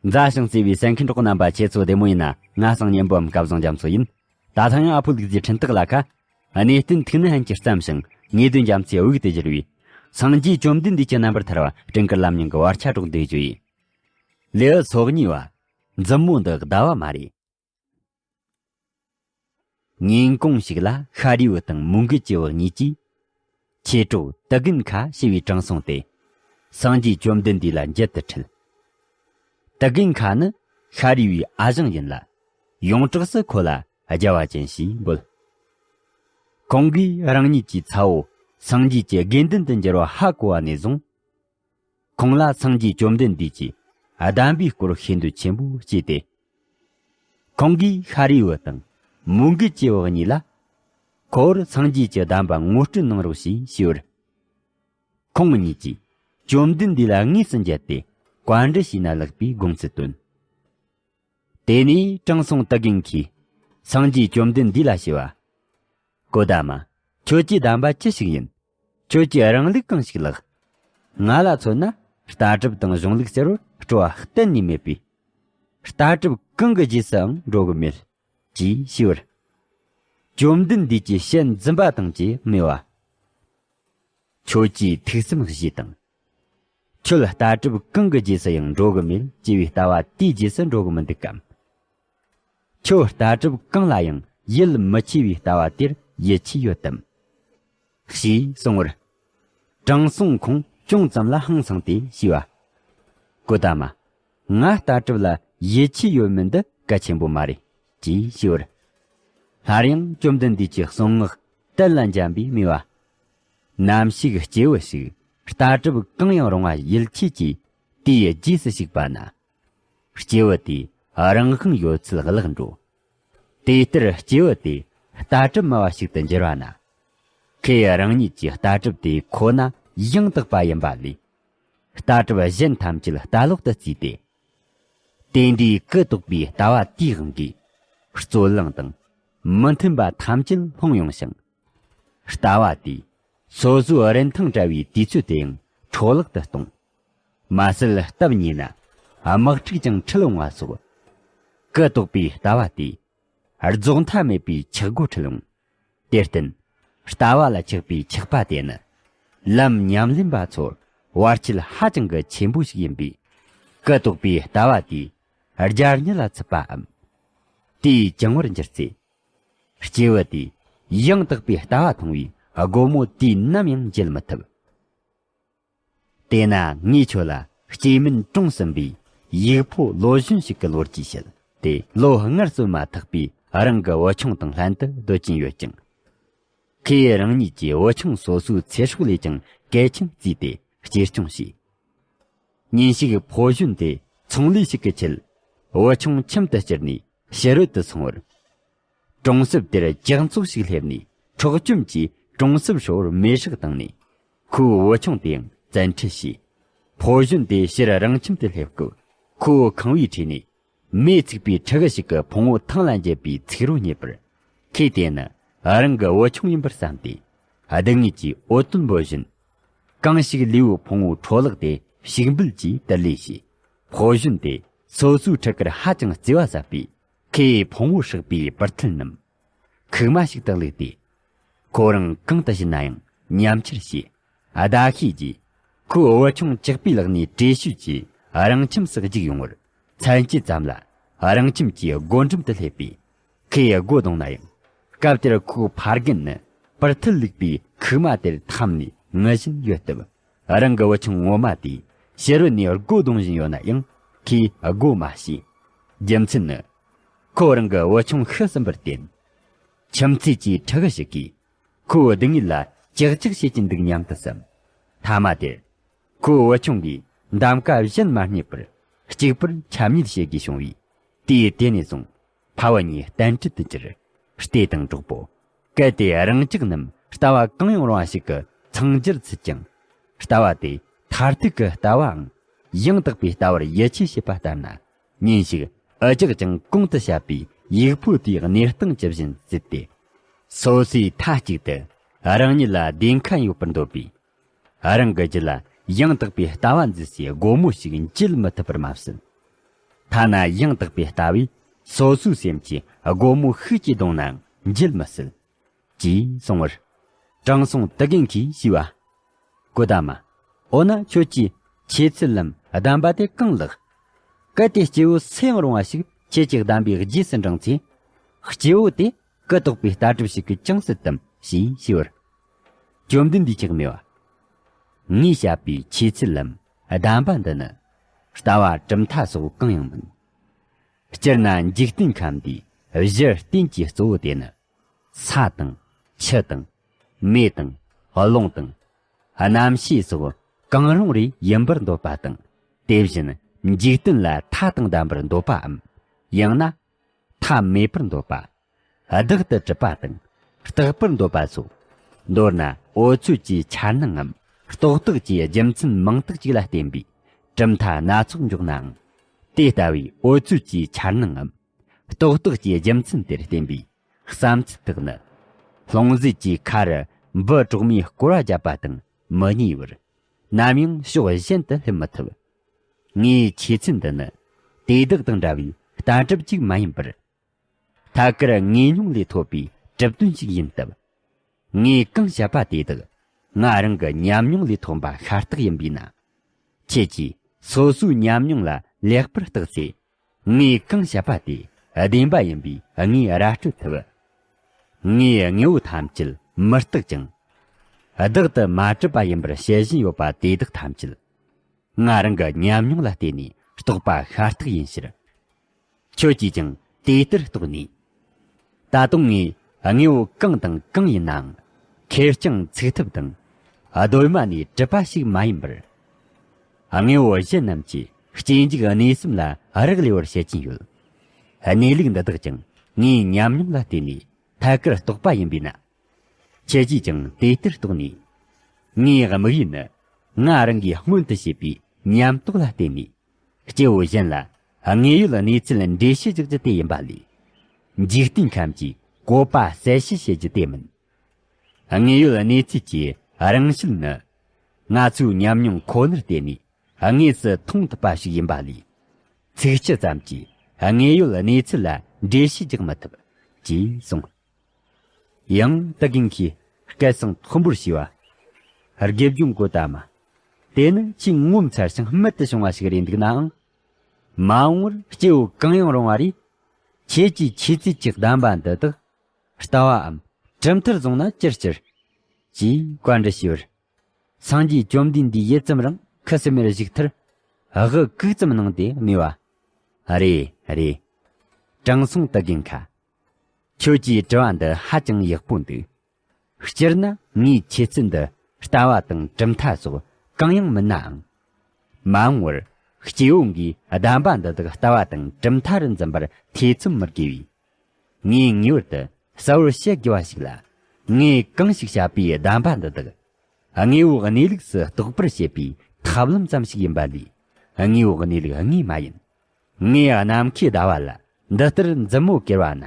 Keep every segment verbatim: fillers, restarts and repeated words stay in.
མཛའ་ཞིང་བརྩེ་བའི་གསན་མཁན་གྲོགས་རྣམ་པ། ཁྱེད་ཚོ་བདེ་མོ་ཡིན་ན། ང་གསང་སྙན་པོའམ་སྐལ་བཟང་རྒྱ་མཚོ་ཡིན། ད་ཐེངས་ཡང་ཨ་ཕོ་ལུག་རྫིའི་འཕྲིན་སྟེགས་ལ་ཁ། གནས་བརྟན་ཐུགས་ནི་ཧན་གྱིས་བརྩམས་ཤིང་ངེས་དོན་རྒྱ་མཚོའི་དབུགས་དུ་གྱུར་བའི། སངས་རྒྱས་བཅོམ་ལྡན་འདས་ཀྱི་རྣམ་པར་ཐར་བ་སྤྲིན་དཀར་ལམ་རྙིང་གི་བར་ཆ་སྒྲོག་འདོད་བརྗོད་ཡིན། ལེའུ་སོ་གཉིས་པ། མཛུབ་མོ་འདི་ཟླ་བ་མ་རེད། ཉིན་གུང་ཞིག་ལ་ཤཱ་རིའི་བུ་དང་མོའུ་འགལ་གྱི་བུ་གཉིས་ཀྱིས། མཆེད་གྲོགས་ཏི་གིན་ཁ་ཞེས་པའི་དྲང་སྲོང་དེ། སངས་རྒྱས་བཅོམ་ལྡན་འདས་ལ་མཇལ་དུ་ཁྲིད། ཏི་གིན་ཁ་ནི་ཤཱ་རིའི་བུའི་ཨ་ཞང་ཡིན་ལ། ཡོངས་གྲགས་སུ་ཁོ་ལ་རྒྱལ་བ་ཅན་ཞེས་འབོད། ཁོང་གིས་རང་ཉིད་ཀྱི་ཚ་བོ་སངས་རྒྱས་ཀྱི་དགེ་འདུན་དུ་འགྱུར་བ་ཧ་གོ་བ་ནས་བཟུང་། ཁོང་ལ་སངས་རྒྱས་བཅོམ་ལྡན་འདས་ཀྱི་གདམས་པའི་སྐོར་ཤེས་འདོད་ཆེན་པོ་སྐྱེས་ཏེ། ཁོང་གིས་ཤཱ་རིའི་བུ་དང་མོའུ་འགལ་གྱི་བུ་གཉིས་ལ། ཁོ་བོར་སངས་རྒྱས་ཀྱི་གདམས་པ་ངོ་སྤྲོད་གནང་རོགས་ཞེས་ཞུས་པར། ཁོང་གཉིས་ཀྱིས་བཅོམ་ལྡན་འདས་ལ་དངོས་སུ་མཇལ་ཏེ་བཀའ་འདྲི་བྱས་ན་ལེགས་པའི་དགོངས་ཚུལ་བཏོན། དེ་ནས་དྲང་སྲོང་ཏི་གིན་ཁས་སངས་རྒྱས་བཅོམ་ལྡན་འདས་ལ་ཞུས་པ། གོ་ད་མ། ཁྱོད་ཀྱི་གདམས་པ་ཅི་ཞིག་ཡིན། ཁྱོད་ཀྱིས་རང་ལུགས་གང་ཞིག་ལགས། ང་ལ་མཚོན་ན་ལྟ་གྲུབ་དང་གཞུང་ལུགས་ཟེར་བར་སྤྲོ་བ་གཏན་ནས་མེད་པས། ལྟ་གྲུབ་གང་གི་རྗེས་སུའང་འགྲོ་གི་མེད། ཅེས་ཞུས་པར། བཅོམ་ལྡན་འདས་ཀྱིས་ཞལ་འཛུམ་པ་དང་བཅས་སྨྲས་པ། ཁྱོད་ཀྱིས་ཐུགས་བསམ་བཞེས་དང་། ཁྱོད་ལྟ་གྲུབ་གང་གི་རྗེས་སུ་ཡང་འགྲོ་གི་མེད་ཅེས་པའི་ལྟ་བ་དེའི་རྗེས་སུ་འགྲོ་གི་མི་འདུག་གམ། ཁྱོད་ལྟ་གྲུབ་གང་ལ་ཡང་ཡིད་མི་ཆེས་པའི་ལྟ་བ་དེར་ཡིད་ཆེས་ཡོད་དམ། ཞེས་གསུངས་པར། དྲང་སྲོང་ཁོང་ཅུང་ཙམ་ལ་ཧང་སངས་ཏེ་ཞུས་པ། གོ་ད་མ། ང་ལྟ་གྲུབ་ལ་ཡིད་ཆེས་ཡོད་མིན་འདི་གལ་ཆེན་པོ་མ་རེད། ཅེས་ཞུས་པར། སླར་ཡང་བཅོམ་ལྡན་འདས་ཀྱི་གསུང་ངག་གཏན་ལ་འཇམ་པས་སྨྲས་པ། ནམ་ཞིག་སྐྱེས་བུ་ཞིག་ལྟ་གྲུབ་གང་ཡང་རུང་བ་ཡིད་ཆེས་ཀྱིས་དེའི་རྗེས་སུ་ཞུགས་པ་ན། སྐྱེས་བུ་དེས་རང་དབང་ཡོད་ཚུལ་བརླག་འགྲོ། དེ་ལྟར་སྐྱེས་བུ་དེ་ལྟ་གྲུབ་མ་བ་ཞིག་ཏུ་འགྱུར་བ་ན། ཁོས་རང་ཉིད་ཀྱི་ལྟ་གྲུབ་དེ་ཁོ་ན་ཡང་དག་པ་ཡིན་པ་ལས། ལྟ་གྲུབ་གཞན་ཐམས་ཅད་ལྟ་ལོག་ཏུ་བརྩིས་ཏེ། དེ་འདྲའི་གུ་དོག་པའི་ལྟ་བ་དེའི་དབང་གིས་རྩོད་གླེང་དང་མི་མཐུན་པ་ཐམས་ཅད་སློང་ཡོང་ཞིང་། ལྟ་བ་དེས་སོ་སོའི་རིན་ཐང་བྲལ་བའི་དུས་ཚོད་དེ་ཡང་འཕྲོ་བརླག་ཏུ་གཏོང་། མ་ཟད་སྟབས་ཉེས་ན་དམག་འཁྲུག་ཀྱང་འཁྲུལ་འོང་བ་སོགས། གུ་དོག་པའི་ལྟ་བ་དེས་རྫོགས་མཐའ་མེད་པའི་ཆག་སྒོ་འཁྲུལ་འོང་། དེར་བརྟེན། ལྟ་བ་ལ་ཆགས་པའི་ཆགས་པ་དེ་ནི་ལམ་ཉམས་ལེན་པ་ཚོར་བར་ཆད་ཧ་ཅང་གི་ཆེན་པོ་ཞིག་ཡིན་པས། གུ་དོག་པའི་ལྟ་བ་དེས་སྦྱར་ཉལ་ལ་ཚུད་པའམ། དེས་བཅིང་བར་འགྱུར་ཚེ། སྐྱེས་བུ་དེས་ཡང་དག་པའི་ལྟ་བ་མཐོང་བས་སྒོ་མོ་དུས་ནམ་ཡང་འབྱེད་མི་ཐུབ། དེས་ན་ངས་ཁྱོད་ལ་སྐྱེས་སྨན་གྲོང་གསུམ་པའི་ཡིག་ཕོ་ལོ་གཞོན་ཞིག་གི་ལོ་རྒྱུས་བཤད་དེ། ལོ་སྔར་སོན་མ་ཐག་པའི་རང་གི་བུ་ཆུང་དང་ལྷན་དུ་སྡོད་ཀྱིན་ཡོད་ཅིང་། ཁོས་རང་ཉིད་ཀྱི་བུ་ཆུང་སོ་སོའི་ཚེ་སྲོག་ལས་ཀྱང་གལ་ཆེན་བརྩིས་ཏེ་གཅེས་སྐྱོང་བྱས། ཉིན་ཞིག་ཕོ་གཞོན་དེ་ཚོང་ལས་ཤིག་གི་ཆེད་བུ་ཆུང་ཁྱིམ་དུ་བསྐྱུར་ནས་ཕྱི་རོལ་དུ་སོང་བར། གྲོང་གསེབ་དེར་ཇག་ཚོགས་ཤིག་སླེབས་ནས་འཕྲོག་བཅོམ་གྱིས་གྲོང་གསེབ་ཧྲིལ་བོར་མེ་སྲེག་བཏང་ནས། ཁོའི་བུ་ཆུང་དེའང་བཙན་ཁྲིད་བྱས། ཕོ་གཞོན་དེ་ཕྱིར་རང་ཁྱིམ་དུ་སླེབས་སྐབས། ཁོ་བོ་ཁང་བའི་འཁྲིས་ནས་མེས་ཚིག་པའི་ཕྲུ་གུ་ཞིག་གི་ཕུང་བོ་ཐང་ལ་འགྱེལ་བའི་ཚིག་རོ་རྙེད་པར། ཁོས་དེ་ནི་རང་གི་བུ་ཆུང་ཡིན་པར་བསམས་ཏེ། སྡུག་བསྔལ་གྱིས་འུ་སྡུག་འབོད་བཞིན། གང་ཞིག་ལུས་པོའི་ཕུང་བོ་འཕྲོ་བརླག་སྟེ་ཞིག་འབུད་ཀྱིས་དུར་ལེན་བྱས། ཕོ་གཞོན་དེ་སོ་སོའི་ཕྲུ་གུར་ཧ་ཅང་བརྩེ་བ་ཟབ་པས། ཁོས་ཕུང་བོ་སྲེག་པའི་པར་ཐལ་རྣམས་ཁུག་མ་ཞིག་ཏུ་བླུགས་ཏེ། ཁོ་རང་གང་དུ་ཕྱིན་ན་ཡང་ཉམས་ཆག་བྱས། ཟླ་ཤས་རྗེས། ཁོའི་བུ་ཆུང་ཇག་པའི་ལག་ནས་བྲོས་བྱོལ་གྱིས་རང་ཁྱིམ་སུ་རྒྱུགས་ཡོང་བར། མཚན་དཀྱིལ་ཙམ་ལ་རང་ཁྱིམ་གྱི་སྒོ་འགྲམ་དུ་སླེབས་པས། ཁོས་སྒོ་བརྡུངས་ན་ཡང་། སྐབས་དེར་ཁོའི་ཕ་རྒན་ནི་པར་ཐལ་བླུགས་པའི་ཁུག་མ་དེར་འཐམས་ནས་ངུ་བཞིན་ཡོད་སྟབས། རང་གི་བུ་ཆུང་ངོ་མ་དེས་ཕྱི་རོལ་ནས་སྒོ་རྡུང་བཞིན་ཡོད་ན་ཡང་ཁོས་སྒོ་མ་ཕྱེ། རྒྱུ་མཚན་ནི། ཁོ་རང་གི་བུ་ཆུང་ཤི་ཟིན་པར་བརྟེན། ཁྱིམ་མཚེས་ཀྱི་ཕྲུ་གུ་ཞིག་གིས་ཁོའི་སྡུག་བསྔལ་ལ་ཅག་ཅག་བྱེད་ཀྱིན་འདུག་སྙམ་དུ་བསམ། མཐའ་མ་དེར། ཁོའི་བུ་ཆུང་གིས་འདམ་ཀ་གཞན་མ་རྙེད་པར་གཅིག་པུར་འཁྱམ་ཉུལ་བྱེད་དགོས་བྱུང་བས། དུས་དེ་ནས་བཟུང་ཕ་བུ་གཉིས་བསྟེན་འཕྲད་དུ་གྱུར། བལྟས་དང་གྲོགས་པོ། གལ་ཏེ་རང་ཅག་རྣམས་ལྟ་བ་གང་ཡང་རུང་བ་ཞིག་གི་འཚང་རྒྱར་ཚུད་ཅིང་། ལྟ་བ་དེ་མཐར་ཐུག་གི་ལྟ་བའང་ཡང་དག་པའི་ལྟ་བར་ཡིད་ཆེས་བྱེད་པ་ལྟར་ན། ཉིན་ཞིག་འུ་ཅག་ཀྱང་གོང་དུ་བཤད་པའི་ཡིག་ཕོ་དེའི་གནས་སྟངས་ཇི་བཞིན་བརྩིས་ཏེ། སོ་སོའི་མཐའ་གཅིག་ཏུ་རང་ཉིད་ལ་བདེན་ཁ་ཡོད་པར་འདོད་པས། རང་གི་རྒྱུད་ལ་ཡང་དག་པའི་ལྟ་བ་འཛིན་སའི་སྒོ་མོ་ཞིག་འབྱེད་མི་ཐུབ་པར་མ་ཟད། ཐ་ན་ཡང་དག་པའི་ལྟ་བས་སོ་སོའི་སེམས་ཀྱི་སྒོ་མོ་ཤུགས་ཀྱིས་བརྡུངས་ནའང་འབྱེད་མི་སྲིད། ཅེས་གསུངས་པར། དྲང་སྲོང་དུ་རྒན་གྱིས་ཞུས་པ། གོ་ད་མ། འོ་ན་ཁྱོད་ཀྱིས་ཁྱེད་ཚུལ་ལམ་གདམས་པ་དེ་གང་ལགས། གལ་ཏེ་སྐྱེ་བོ་སུ་ཡང་རུང་བ་ཞིག་ཁྱེད་ཀྱི་གདམས་པའི་རྗེས་སུ་འབྲངས་ཚེ། སྐྱེ་བོ་དེ་གུ་དོག་པའི་ལྟ་གྲུབ་ཞིག་གིས་བཅིངས་སྲིད་དམ་ཞེས་ཞུས་པར། བཅོམ་ལྡན་འདས་ཀྱིས་སྨྲས་པ། ངས་བཤད་པའི་ཁྱེད་ཚུལ་ལམ་གདམས་པ་འདི་ནི། ལྟ་བ་གྲུབ་མཐའ་སོགས་གང་ཡང་མིན། སྤྱིར་ན་འཇིག་རྟེན་ཁམས་འདིའི་གཞི་རྟེན་གྱི་གཙོ་བོ་དེ་ནི། ས་དང་། ཆུ་དང་། མེ་དང་། རླུང་དང་། རྣམ་ཤེས་སོགས་གང་རུང་རེ་ཡིན་པར་འདོད་པ་དང་། དེ་བཞིན་འཇིག་རྟེན་ལ་མཐའ་དང་ལྡན་པར་འདོད་པའམ། ཡང་ན། མཐའ་མེད་པར་འདོད་པ། བདག་ཏུ་གྲུབ་པ་དང་། རྟག་པར་འདོད་པ་སོགས། མདོར་ན་འོལ་ཚོད་ཀྱི་འཆར་སྣང་ངམ། རྟོག་བཏགས་ཀྱི་རྒྱུ་མཚན་མང་དག་ཅིག་ལ་བརྟེན་པའི་གྲུབ་མཐའ་སྣ་ཚོགས་འཇོག་ནའང་། དེ་ལྟ་བུའི་འོལ་ཚོད་ཀྱི་འཆར་སྣང་ངམ། རྟོག་བཏགས་ཀྱི་རྒྱུ་མཚན་དེར་བརྟེན་པའི་བསམ་ཚུལ་དག་ནི། ལྷུང་བཟེད་ཀྱི་ཁ་རུ་འབུ་གྲོག་མའི་སྐོར་བ་བརྒྱབ་པ་དང་མི་ཉེ་བར། ནམ་ཡང་ཕྱོགས་གཞན་དུ་སླེབས་མི་ཐུབ། ངའི་ཁྱེད་ཚུལ་འདི་ནི་དེ་དག་དང་འདྲ་བའི་ལྟ་གྲུབ་ཅིག་མ་ཡིན་པར། ཐད་ཀར་ངེས་མྱོང་ལས་ཐོབ་པའི་གྲུབ་དོན་ཞིག་ཡིན་སྟབས། ངས་གང་བཤད་པ་དེ་དག་ང་རང་གི་ཉམས་མྱོང་ལས་ཐོན་པ་ཤ་སྟག་ཡིན་པས་ན། ཁྱེད་ཀྱིས་སོ་སོའི་ཉམས་མྱོང་ལ་ལེགས་པར་བརྟགས་ཚེ། ངས་གང་བཤད་པ་དེ་བདེན་པ་ཡིན་པས་ངས་ར་སྤྲོད་ཐུབ། ངས་དངོས་པོ་ཐམས་ཅད་མི་རྟག་ཅིང་། བདག་ཏུ་མ་གྲུབ་པ་ཡིན་པར་བཤད་བཞིན་ཡོད་པ་དེ་དག་ཐམས་ཅད། ང་རང་གི་ཉམས་མྱོང་ལ་བརྟེན་ནས་རྟོགས་པ་ཤ་སྟག་ཡིན་ཕྱིར། ཁྱོད་ཀྱིས་ཀྱང་དེ་ལྟར་རྟོགས་ནས། ད་དུང་ངས་དངོས་པོ་གང་དང་གང་ཡིན་ནའང་ཁེར་རྐྱང་ཚུགས་ཐུབ་དང་། གདོད་མ་ནས་གྲུབ་པ་ཞིག་མ་ཡིན་པར། དངོས་པོ་གཞན་རྣམས་ཀྱི་སྐྱེ་འཇིག་གནས་གསུམ་ལ་རག་ལས་པར་བཤད་ཀྱིན་ཡོད། གནས་ལུགས་འདི་དག་ཀྱང་ངའི་ཉམས་མྱོང་ལ་བརྟེན་ནས་ཐད་ཀར་རྟོགས་པ་ཡིན་པས་ན། ཁྱེད་ཀྱིས་ཀྱང་དེ་ལྟར་རྟོགས་ནས། ངའི་དམིགས་ཡུལ་ནི་ང་རང་གིས་སྔོན་དུ་བྱས་པའི་ཉམས་རྟོགས་ལ་བརྟེན་ནས། སྐྱེ་བོ་གཞན་ལ་དངོས་ཡོད་གནས་ཚུལ་འགྲེལ་བཤད་རྒྱག་རྒྱུ་དེ་ཡིན་པ་ལས། འཇིག་རྟེན་ཁམས་ཀྱི་བཀོད་པ་གསལ་བཤད་བྱེད་རྒྱུ་དེ་མིན། དངོས་ཡོད་གནས་ཚུལ་གྱི་རང་བཞིན་ནི། ང་ཚོའི་ཉམས་མྱོང་ཁོ་ནར་བརྟེན་ནས་དངོས་སུ་མཐོང་ཐུབ་པ་ཞིག་ཡིན་པ་ལས། ཚིག་སྤྱི་ཙམ་གྱིས་དངོས་ཡོད་གནས་ཚུལ་ལ་འགྲེལ་བཤད་རྒྱག་མི་ཐུབ། ཅེས་གསུངས། ཡང་དུ་རྒན་གྱིས་སྐད་གསང་མཐོན་པོར་ཞུས་པ། དགེ་སྦྱོང་གོ་ཏ་མ། དེ་ནི་ཆེས་ངོ་མཚར་ཞིང་རྨད་དུ་བྱུང་བ་ཞིག་རེད་འདུག་ནའང་། མ་འོངས་པར་སྐྱེ་བོ་གང་ཡང་རུང་བ་རེས། ཁྱེད་ཀྱི་ཆོས་ཚུལ་གྱི་གདམས་པ་འདི་དག་ལྟ་བའམ་གྲུབ་མཐར་བཟུང་ན་ཅིར་ཅིར། ཅེས་བཀའ་འདྲི་ཞུས་པར། སངས་རྒྱས་བཅོམ་ལྡན་འདས་ཡུད་ཙམ་རིང་ཁུ་སིམ་མེར་བཞུགས་མཐར། དབུ་གུག་ཙམ་གནང་སྟེ་སྨྲས་པ། རེད་རེད། དྲང་སྲོང་དུ་རྒན་ཁ། ཁྱོད་ཀྱི་དྲི་བ་འདི་ཧ་ཅང་ཡག་པོ་འདུག། སྤྱིར་ན་ངའི་ཆོས་ཚུལ་འདི་ལྟ་བ་དང་གྲུབ་མཐའ་སོགས་གང་ཡང་མིན་ནའང་། མ་འོངས་པར་སྐྱེ་བོ་འགས་གདམས་པ་འདི་དག་ལྟ་བ་དང་གྲུབ་མཐའ་རུ་འཛིན་པར་ཐེ་ཚོམ་མི་དགོས་པས། ངས་ངེས་པར་དུ་གསལ་པོར་བཤད་དགོས་པ་ཞིག་ལ། ངས་གང་ཞིག་བཤད་པའི་གདམས་པ་འདི་དག་དངོས་པོའི་གནས་ལུགས་སུ་རྟོགས་པར་བྱེད་པའི་ཐབས་ལམ་ཙམ་ཞིག་ཡིན་པ་ལས། དངོས་པོའི་གནས་ལུགས་དངོས་མ་ཡིན། ངས་ནམ་མཁའི་ཟླ་བ་ལ་འདི་ལྟར་མཛུབ་མོ་ཀེར་བ་ན།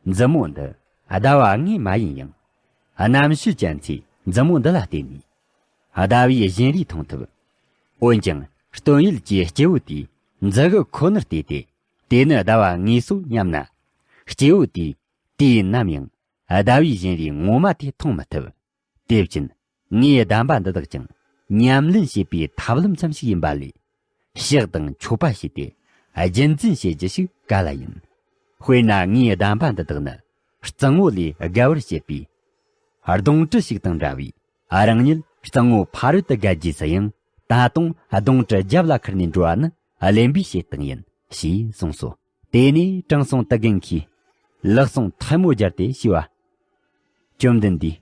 མཛུབ་མོ་འདི་ཟླ་བ་དངོས་མ་ཡིན་ཡང་། རྣམ་ཤེས་ཅན་ཚོས་མཛུབ་མོ་འདི་ལ་བརྟེན་ནས། ཟླ་བའི་བཞིན་རས་མཐོང་ཐུབ། འོན་ཀྱང་སྟོན་ཡུལ་གྱི་སྐྱེ་བོ་དེས་མཛུ་གུ་ཁོ་ནར་བལྟས་ཏེ། དེ་ནི་ཟླ་བ་དངོས་སོ་སྙམ་ན། སྐྱེ་བོ་དེས་དུས་ནམ་ཡང་ཟླ་བའི་བཞིན་རས་ངོ་མ་དེ་མཐོང་མི་ཐུབ། དེ་བཞིན་ངའི་གདམས་པ་འདི་དག་ཀྱང་ཉམས་ལེན་བྱེད་པའི་ཐབས་ལམ་ཙམ་ཞིག་ཡིན་པ་ལས། ཕྱག་དང་མཆོད་པ་བྱས་ཏེ་རྒྱུན་འཛིན་བྱེད་རྒྱུ་ཞིག་ག་ལ་ཡིན། དཔེར་ན་ངའི་གདམས་པ་འདི་དག་ནི་གཙང་བོ་ལས་བརྒལ་བར་བྱེད་པའི་གདོང་གྲུ་ཞིག་དང་འདྲ་བས། རང་ཉིད་གཙང་བོ་ཕ་རོལ་ཏུ་བརྒལ་རྗེས་སུ་ཡང་ད་དུང་གདོང་གྲུ་རྒྱབ་ལ་ཁུར་ནས་འགྲོ་བ་ནི་གླེན་པའི་བྱེད་སྟངས་ཡིན་ཞེས་གསུངས་སོ། དེ་ནས་དྲང་སྲོང་དུ་རྒན་གྱིས་ལག་ཟུང་ཐལ་མོ་སྦྱར་ཏེ་ཞུས་པ། བཅོམ་ལྡན་འདས།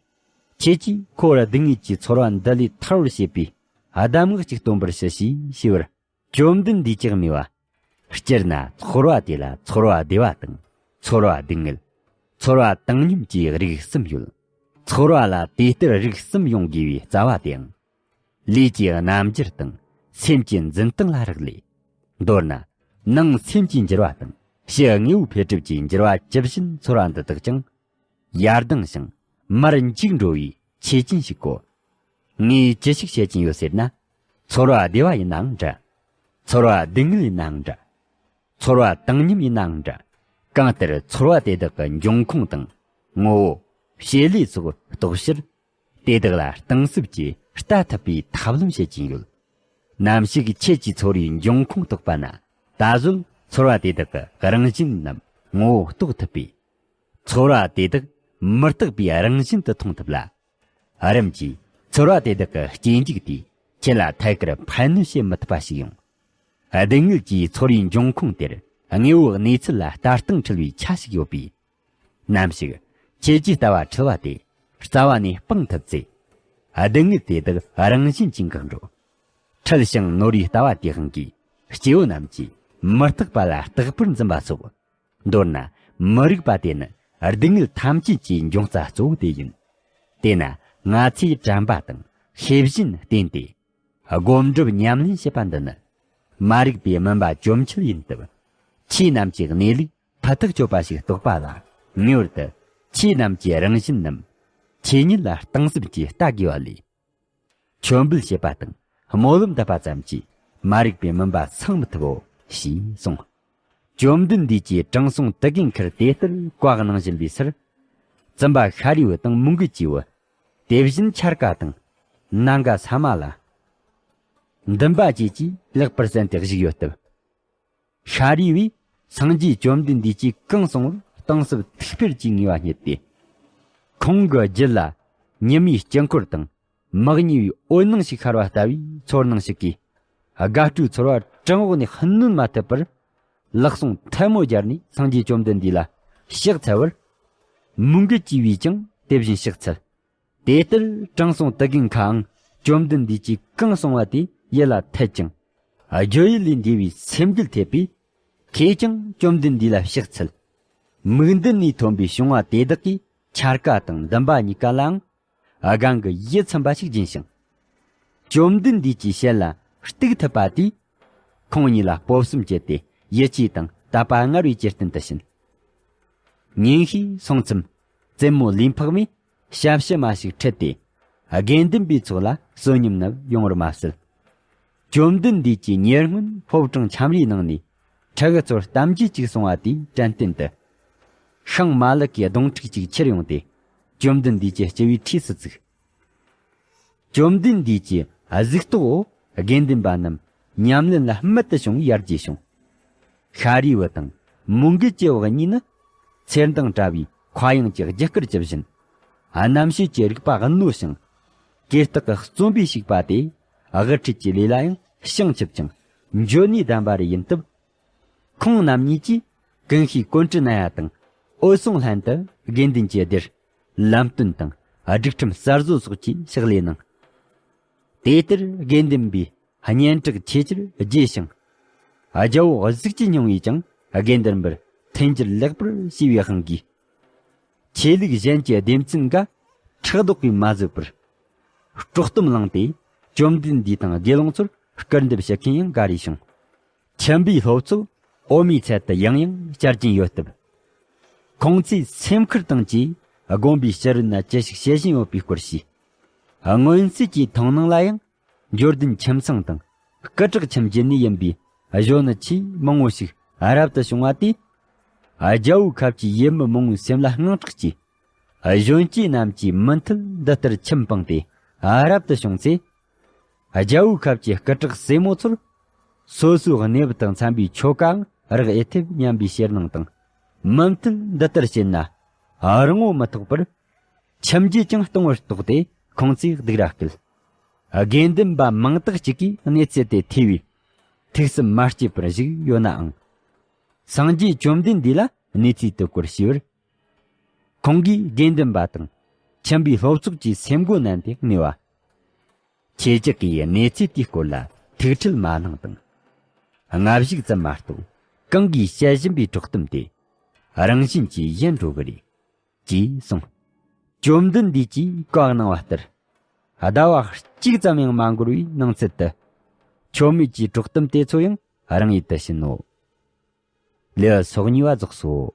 ཁྱེད་ཀྱིས་འཁོར་བ་སྡུག་བསྔལ་གྱི་ཚོར་བ་འདི་ལས་ཐར་བར་བྱེད་པའི་གདམས་ངག་ཅིག་སྟོན་པར་ཞུ་ཞེས་ཞུས་པར། བཅོམ་ལྡན་འདས་ཀྱིས་སྨྲས་པ། སྤྱིར་ན་ཚོར་བ་དེ་ལ་ཚོར་བ་བདེ་བ་དང་ཚོར་བ་སྡུག་བསྔལ། ཚོར་བ་བཏང་སྙོམས་ཀྱི་རིགས་གསུམ་ཡོད། ཚོར་བ་ལ་དེ་ལྟར་རིགས་གསུམ་ཡོང་དགོས་པའི་རྩ་བ་དེའང་། ལུས་ཀྱི་རྣམ་འགྱུར་དང་སེམས་ཀྱི་འཛིན་སྟངས་ལ་རག་ལས། མདོར་ན། ནང་སེམས་ཀྱི་འགྱུར་བ་དང་ཕྱི་དངོས་པོའི་འཕེལ་འགྲིབ་ཀྱི་འགྱུར་བ་ཇི་བཞིན་ཚོར་བ་འདི་དག་ཀྱང་ཡར་ལྡང་ཞིང་མར་འཇིག་འགྲོ་བའི་ཆོས་ཅན་ཞིག་གོ། ངས་ཅི་ཞིག་བཤད་ཀྱིན་ཡོད་ཟེར་ན། ཚོར་བ་བདེ་བ་ཡིན་ནའང་འདྲ། ཚོར་བ་སྡུག་བསྔལ་ཡིན་ནའང་འདྲ། ཚོར་བ་བཏང་སྙོམས་ཡིན་ནའང་འདྲ། གང་ལྟར་ཚོར་བ་དེ་དག་གི་འབྱུང་ཁུངས་དང་། ངོ་བོ། བྱེད་ལས་སོགས་རྟོགས་ཕྱིར། དེ་དག་ལ་གཏིང་ཟབ་ཀྱིས་ལྟ་ཐུབ་པའི་ཐབས་ལམ་བཤད་ཀྱིན་ཡོད། ནམ་ཞིག་ཁྱེད་ཀྱིས་ཚོར་བའི་འབྱུང་ཁུངས་རྟོགས་པ་ན། ད་གཟོད་ཚོར་བ་དེ་དག་གི་རང་བཞིན་ནམ་ངོ་བོ་རྟོགས་ཐུབ་པས། ཚོར་བ་དེ་དག་མི་རྟག་པའི་རང་བཞིན་དུ་མཐོང་ཐུབ་ལ། རིམ་གྱིས་ཚོར་བ་དེ་དག་གི་སྐྱེ་འཇིག་དེས་ཁྱེད་ལ་ཐད་ཀར་ཕན་གནོད་བྱེད་མི་ཐུབ་པ་ཞིག་ཡོང་། སྡུག་བསྔལ་གྱི་ཚོར་བའི་འབྱུང་ཁུངས་དེར་དངོས་པོའི་གནས་ཚུལ་ལ་ལྟ་སྟངས་འཁྲུལ་བའི་ཆ་ཞིག་ཡོད་པས། ནམ་ཞིག་ཁྱེད་ཀྱི་ལྟ་བ་འཁྲུལ་བ་དེ་རྩ་བ་ནས་སྤང་ཐུབ་ཚེ། སྡུག་བསྔལ་དེ་དག་རང་བཞིན་གྱིས་འགག་འགྲོ། འཁྲུལ་ཞིང་ནོར་བའི་ལྟ་བ་དེའི་དབང་གིས་སྐྱེ་བོ་རྣམས་ཀྱིས་མི་རྟག་པ་ལ་རྟག་པར་འཛིན་པ་སོགས། མདོར་ན་མི་རིག་པ་དེ་ནི་སྡུག་བསྔལ་ཐམས་ཅད་ཀྱི་འབྱུང་རྩ་གཙོ་བོ་དེ་ཡིན། དེས་ན་ང་ཚོས་དྲན་པ་དང་ཤེས་བཞིན་བསྟེན་ཏེ། སྒོམ་སྒྲུབ་ཉམས་ལེན་བྱེད་པ་འདི་ནི། མ་རིག་པའི་མུན་པ་བཅོམ་ཆེད་ཡིན་སྟབས། ཁྱེད་རྣམས་ཀྱི་གནས་ལུགས་ཕུ་ཐག་ཆོད་པ་ཞིག་རྟོགས་པ་ལ། ངེས་པར་དུ་ཁྱེད་རྣམས་ཀྱི་རང་བཞིན་ནམ། ཆོས་ཉིད་ལ་གཏིང་ཟབ་ཀྱིས་ལྟ་དགོས་པ་ལས། མཆོད་འབུལ་བྱེད་པ་དང་སྨོན་ལམ་བཏབ་པ་ཙམ་གྱིས་མ་རིག་པའི་མུན་པ་སངས་མི་ཐུབ་བོ། ཞེས་གསུངས། བཅོམ་ལྡན་འདས་ཀྱིས་དྲང་སྲོང་དུ་གིན་ཁར་དེ་ལྟར་བཀའ་གནང་བཞིན་པའི་སར། བཙུན་པ་ཤཱ་རིའི་བུ་དང་མོའུ་འགལ་གྱི་བུ། དེ་བཞིན་འཆར་ཀ་དང་། ནཱ་ག་ས་མ་ལ། འདུན་པ་བཅས་ཀྱིས་ལེགས་པར་གསན་ཏེ་བཞུགས་ཡོད་སྟབས། ཤཱ་རིའི་བུས་སངས་རྒྱས་བཅོམ་ལྡན་འདས་ཀྱིས་གང་གསུངས་པར་གཏིང་ཟབ་ཐུགས་ཕེར་གྱིས་ངེས་པ་རྙེད་དེ། ཁོང་གི་རྒྱུད་ལ་ཉི་མའི་དཀྱིལ་འཁོར་དང་། མི་གཉིས་པའི་འོད་སྣང་ཞིག་ཤར་བ་ལྟ་བུའི་ཚོར་སྣང་ཞིག་གིས། དགའ་སྤྲོའི་ཚོར་བ་བྲང་འོག་ནས་གནོན་མ་ཐུབ་པར། ལག་ཟུང་ཐལ་མོ་སྦྱར་ནས་སངས་རྒྱས་བཅོམ་ལྡན་འདས་ལ་ཕྱག་འཚལ་བར། མོའུ་འགལ་གྱི་བུས་ཀྱང་དེ་བཞིན་ཕྱག་འཚལ། དེ་ལྟར་དྲང་སྲོང་དུ་གིན་ཁའང་བཅོམ་ལྡན་འདས་ཀྱིས་གང་གསུངས་པ་དེ་ཡིད་ལ་འཐད་ཅིང་། རྒྱུ་ཡུལ་ལས་འདས་པའི་སེམས་རྒྱུད་འཐད་པས། ཁོས་ཀྱང་བཅོམ་ལྡན་འདས་ལ་ཕྱག་འཚལ། མིག་མདུན་ནས་ཐོན་པའི་བྱུང་བ་དེ་དག་གིས་འཆར་ཀ་དང་འདུན་པ་གཉིས་ཀ་ལའང་སྒང་གི་ཡིད་ཚིམ་པ་ཞིག་སྦྱིན་ཞིང་། བཅོམ་ལྡན་འདས་ཀྱི་ཞལ་ལ་གཏུག་ཐུབ་པ་དེས། ཁོང་གཉིས་ལ་སྤོབས་སེམས་བསྐྱེད་དེ་ཡིད་ཆེས་དང་དད་པ་སྔར་བས་ཇེ་བརྟན་དུ་ཕྱིན། ཉིན་ཤས་སོང་ཙམ། བཙུན་མོ་ལུས་འཕགས་མས་ཞབས་ཕྱི་མ་ཞིག་ཁྲིད་དེ། དགེ་འདུན་པའི་ཚོགས་ལ་བསོད་སྙོམས་ནི་ཡོང་བར་མ་ཟད། བཅོམ་ལྡན་འདས་ཀྱིས་ཉེ་སྔོན་ཕོ་བྲང་ཁྱམས་རའི་ནང་ནས་ཕྲུ་གུ་ཚོར་གཏམ་རྒྱུད་ཅིག་གསུང་བ་དེའི་དྲན་རྟེན་དུ། ཤིང་མ་ལུག་གི་སྡོང་ཕྲུག་ཅིག་ཁྱེར་ཡོང་སྟེ། བཅོམ་ལྡན་འདས་ཀྱི་སྤྱི་བོའི་འཁྲིས་སུ་བཙུགས། བཅོམ་ལྡན་འདས་ཀྱི་གཟིགས་རྟོག་འོག་དགེ་འདུན་པ་རྣམས་ཉམས་ལེན་ལ་རྨད་དུ་བྱུང་བའི་ཡར་རྒྱས་བྱུང་། ཤཱ་རིའི་བུ་དང་མོའུ་འགལ་གྱི་བུ་གཉིས་ནི། ཚེར་མདངས་བཀྲ་བའི་མཁའ་དབྱིངས་ཀྱི་རྒྱུ་སྐར་གྱི་བཞིན། རྣམ་ཤེས་ཀྱི་རིག་པ་རྣོ་ཞིང་། གོས་སྟག་གི་རྩོམ་པས་ཕྱུག་པ་དེ། དབུ་ཁྲིད་ཀྱི་ལས་ལ་ཡང་བྱང་ཆུབ་ཅིང་། འཇོན་ནུས་ལྡན་པ་རེ་ཡིན་སྟབས། ཁོང་རྣམ་གཉིས་ཀྱིས་ཀུན་ཤེས་ཀོན་ཀྲི་ནཱ་ཡ་དང་། འོད་སྲུང་ལྷན་དུ་དགེ་འདུན་གྱི་སྡེར། ལམ་སྟོན་དང་སྒྲིག་ཁྲིམས་གསར་བཟོ་སོགས་ཀྱི་ཕྱག་ལས་གནང་། དེ་ལྟར་དགེ་འདུན་པའི་སྙན་གྲགས་ཆེ་ཆེར་རྒྱས་ཤིང་། རྒྱལ་པོ་གཟུགས་ཅན་སྙིང་པོས་ཀྱང་དགེ་འདུན་པར་མཐུན་འགྱུར་ལེགས་པར་བྱས་པའི་དབང་གིས། ཆོས་ལུགས་གཞན་གྱི་སྡེ་ཚན་འགའ་ཕྲག་དོག་གིས་མ་བཟོད་པར། དཀྲོག་གཏམ་བསླངས་ཏེ། བཅོམ་ལྡན་འདས་དང་དགེ་སློང་ཚོར་སྐུར་འདེབས་བྱེད་མཁན་ཡང་འགའ་རེ་བྱུང་། ཁྱིམ་པའི་སློབ་ཚོགས་འོ་མའི་ཚལ་དུ་ཡང་ཡང་བཅར་གྱིན་ཡོད་སྟབས། ཁོང་ཚོས་སེམས་ཁུར་དང་བཅས་དགོན་པའི་ཕྱི་རོལ་ན་ཅི་ཞིག་བྱེད་བཞིན་ཡོད་པའི་སྐོར་ཞུས། སྔོན་ཚུད་ཀྱི་མཐོང་སྣང་ལ་ཡང་། འབྱོར་ལྡན་ཁྱིམ་ཚང་དང་སྐུ་དྲག་ཁྱིམ་བརྒྱུད་ནས་ཡིན་པའི་གཞོན་ནུ་ཆེས་མང་བོ་ཞིག་རབ་ཏུ་བྱུང་བ་དེས། རྒྱལ་པོའི་ཁབ་ཀྱི་ཡུལ་མི་མང་བོའི་སེམས་ལ་དངངས་སྐྲག་སྐྱེས། གཞོན་སྐྱེས་རྣམས་ཀྱིས་མུ་མཐུད་འདི་ལྟར་ཁྱིམ་སྤངས་ཏེ་རབ་ཏུ་བྱུང་ཚེ། རྒྱལ་པོའི་ཁབ་ཀྱི་སྐུ་དྲག་སྲས་མོ་ཚོར། སོ་སོའི་གནས་བབ་དང་འཚམ་པའི་ཆོ་གའང་རག་ཨེ་ཐེབས་སྙམ་པའི་ཕྱིར་སྣང་དང་། མུ་མཐུད་འདི་ལྟར་བྱས་ན། རང་ངོ་མི་ཐོག་པར། ཁྱིམ་རྒྱུད་ཀྱང་སྟོང་བར་རྟོགས་ཏེ་ཁོང་ཚོས་སྡིགས་ར་སྐུལ། དགེ་འདུན་པ་མང་དག་ཅིག་གིས་གནས་ཚུལ་དེ་ཐོས་པས། ཐུགས་སེམས་མ་སྐྱིད་པར་བཞུགས་ཡོད་ནའང་། སངས་རྒྱས་བཅོམ་ལྡན་འདས་ལ་གནས་ཚུལ་དེ་སྐོར་ཞུས་པར། ཁོང་གིས་དགེ་འདུན་པ་དང་། ཁྱིམ་པའི་སློབ་ཚོགས་ཀྱི་སེམས་སྒོ་ནན་ཏེ་གནས་པ། ཁྱེད་ཅག་གིས་གནས་ཚུལ་དེའི་སྐོར་ལ་ཐུགས་ཁྲལ་མ་གནང་དང་། སྔ་གཞུག་ཙམ་མ་གཏོགས་གང་གིས་བཤད་བཞིན་པའི་དཀྲོག་གཏམ་དེ། རང་བཞིན་གྱིས་ཡལ་འགྲོ་གི་རེད། ཅེས་གསུངས། བཅོམ་ལྡན་འདས་ཀྱིས་བཀའ་གནང་བ་ལྟར། ཟླ་བ་གཅིག་ཙམ་ཡང་མ་འགོར་བའི་ནང་ཚུད་དུ། ཆོ་མེད་ཀྱི་དཀྲོག་གཏམ་དེ་ཚོ་ཡང་རང་ཡུལ་དུ་ཕྱིན་ནོ། ལེའུ་སོ་གཉིས་པ་རྫོགས་སོ།